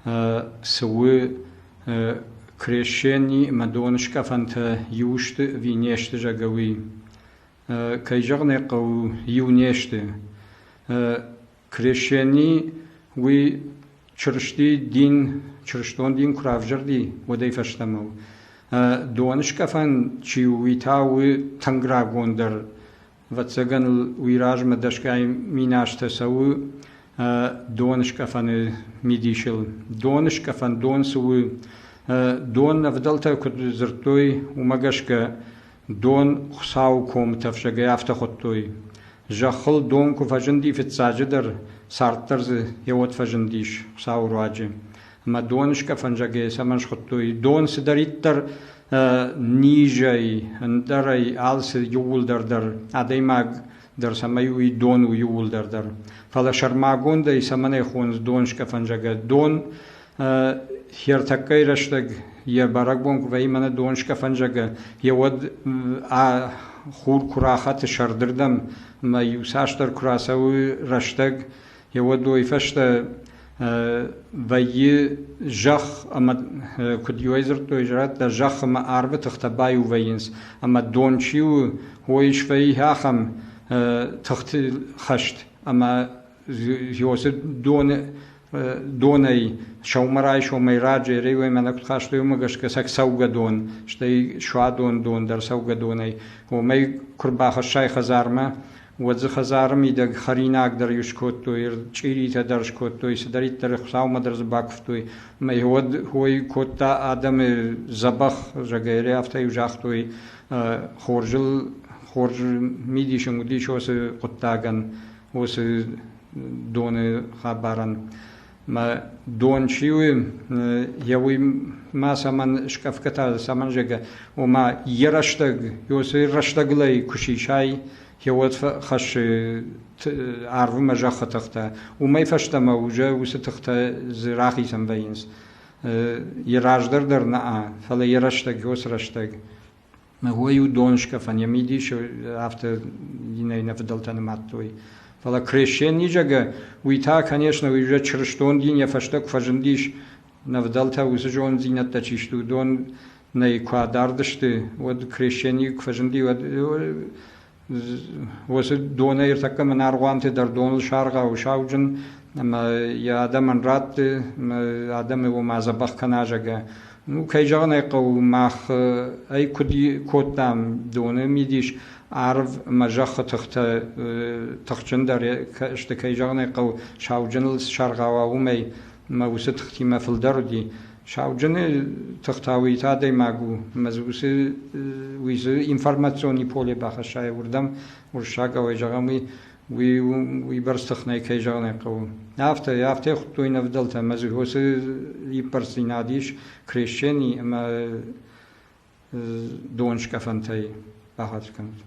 Цы у крещени ӕмӕ доныскъӕфӕнтӕ иу сты ӕви не сты, зӕгъгӕ, уый. Кӕй зӕгъын ӕй хъӕуы, иу не сты. Крещени уый Чырыстийы дин, чырыстон дин куы равзӕрди, уӕдӕй фӕстӕмӕ у. Доныскъӕфӕн чи у, уый та у тынг рагондӕр. Ӕвӕццӕгӕн ыл уый размӕ дӕсгай мин азтӕ цӕуы доныскъӕфӕны мидисыл. Доныскъӕфӕн дон цы у? Дон ӕвдӕлтӕ куыд дзырдтой, уымӕ гӕсгӕ дон Хуыцауы комы тӕфсӕгӕй афтӕ хуыдтой. Зӕххыл дон куы фӕзынди фыццаджыдӕр, цард дӕр дзы йеуӕд фӕзындис Хуыцауы руаджы. Ӕмӕ доныскъӕфӕн зӕгъгӕ цӕмӕн схуыдтой? Дон цыдӕриддӕр низӕй, ӕндӕрӕй, алцы иууылдӕр дӕр адӕймаг дӕр цӕмӕй уый дон у иууылдӕр дӕр. Фӕлӕ сӕрмагондӕй цӕмӕн ӕй хонынц доныскъӕфӕн зӕгъгӕ? Дон хертӕккӕй рӕстӕг йӕ бӕрӕгбон куы вӕййы мӕнӕ доныскъӕфӕн зӕгъгӕ, йе уӕд хур куы рахӕты сӕрдырдӕм ӕмӕ иуцасдӕр куы рацӕуы рӕстӕг, йе уӕд уый фӕстӕ вӕййы зӕхх ӕмӕ куыд иуӕй дзырдтой зӕрӕдтӕ, зӕхх ӕмӕ арвы тыхтӕ баиу вӕййынц ӕмӕ дон чи у, уый свӕййы ахӕм тыхты хӕст ӕмӕ Иосы доны донӕй сӕумӕрайсомӕй раджы рейвӕй мӕнӕ куыд хастой, уымӕ гӕсгӕ сӕ цӕугӕдон, стӕй суадон дон дӕр цӕугӕдонӕй. Уымӕй куы рбахӕссай хӕдзармӕ, уӕд дзы хӕдзары мидӕг хӕринаг дӕр иу скодтой, чъиритӕ дӕр скодтой, цыдӕриддӕр Хуыцаумӕ дӕр дзы бакуывтой. Ӕмӕ уӕд хой кодта адӕмы дзӕбӕх, зӕгъгӕ, афтӕ-иу загътой, хорзыл хорз мидис ын уыдис уыцы хъуыддагӕн, уыцы доны хабарӕн. Мӕ дон чи у, йӕ уый ма цӕмӕн скъӕфгӕ та цӕмӕн зӕгъгӕ, ома йӕ рӕстӕг, уыцы рӕстӕгылӕй куы сисай, йӕ уӕд хӕссы арвы мӕ зӕххы тыхтӕ. Уымӕй фӕстӕмӕ уже уыцы тыхтӕ дзы рахицӕн вӕййынц. Йӕ раздӕр дӕр нӕ, фӕлӕ йӕ рӕстӕг, уыцы рӕстӕг. Уый у доныскъӕфӕн, йӕ мидис афтӕ иннӕ нӕ фыдӕлтӕ нымадтой. Фӕлӕ крещени, зӕгъгӕ, уый та, конечно, уый уже чырыстон дин йӕ фӕстӕ куы фӕзындис, нӕ фыдӕлтӕ уыцы зонддзинӕдтӕ чи сты, уыдон нӕ куы адард сты, уӕд крещени куы фӕзынди, уӕд уыцы донӕй ӕртӕккӕ мын аргъуанты дӕр доныл саргъауы сауджын ӕмӕ йӕ адӕмӕн ратты, ӕмӕ адӕмы ома дзӕбӕх кӕна, зӕгъгӕ. Ну, кӕй зӕгъын ӕй хъӕуы, мах ӕй куыд кодтам доны мидис, арв ӕмӕ зӕххы тыхтӕ тыхджындӕр сты, кӕй зӕгъын ӕй хъӕуы, сауджыныл цы саргъауа, уымӕй ӕмӕ уыцы тыхтимӕ фылдӕр уыди. Сауджыны тых та уый та адӕймаг у, ӕмӕ дзы уыцы уый дзы информационный поле бахӕссай уырдӕм, уырыссагау ӕй зӕгъӕм, уый уый уыйбӕрц тых нӕй, кӕй зӕгъын ӕй хъӕуы. Афтӕ, афтӕ хуыдтой нӕ фыдӕлтӕ, ӕмӕ дзы уыцы иппӕрддзинад ис крещени ӕмӕ донскъӕфӕнтӕй бахатыр кӕнут.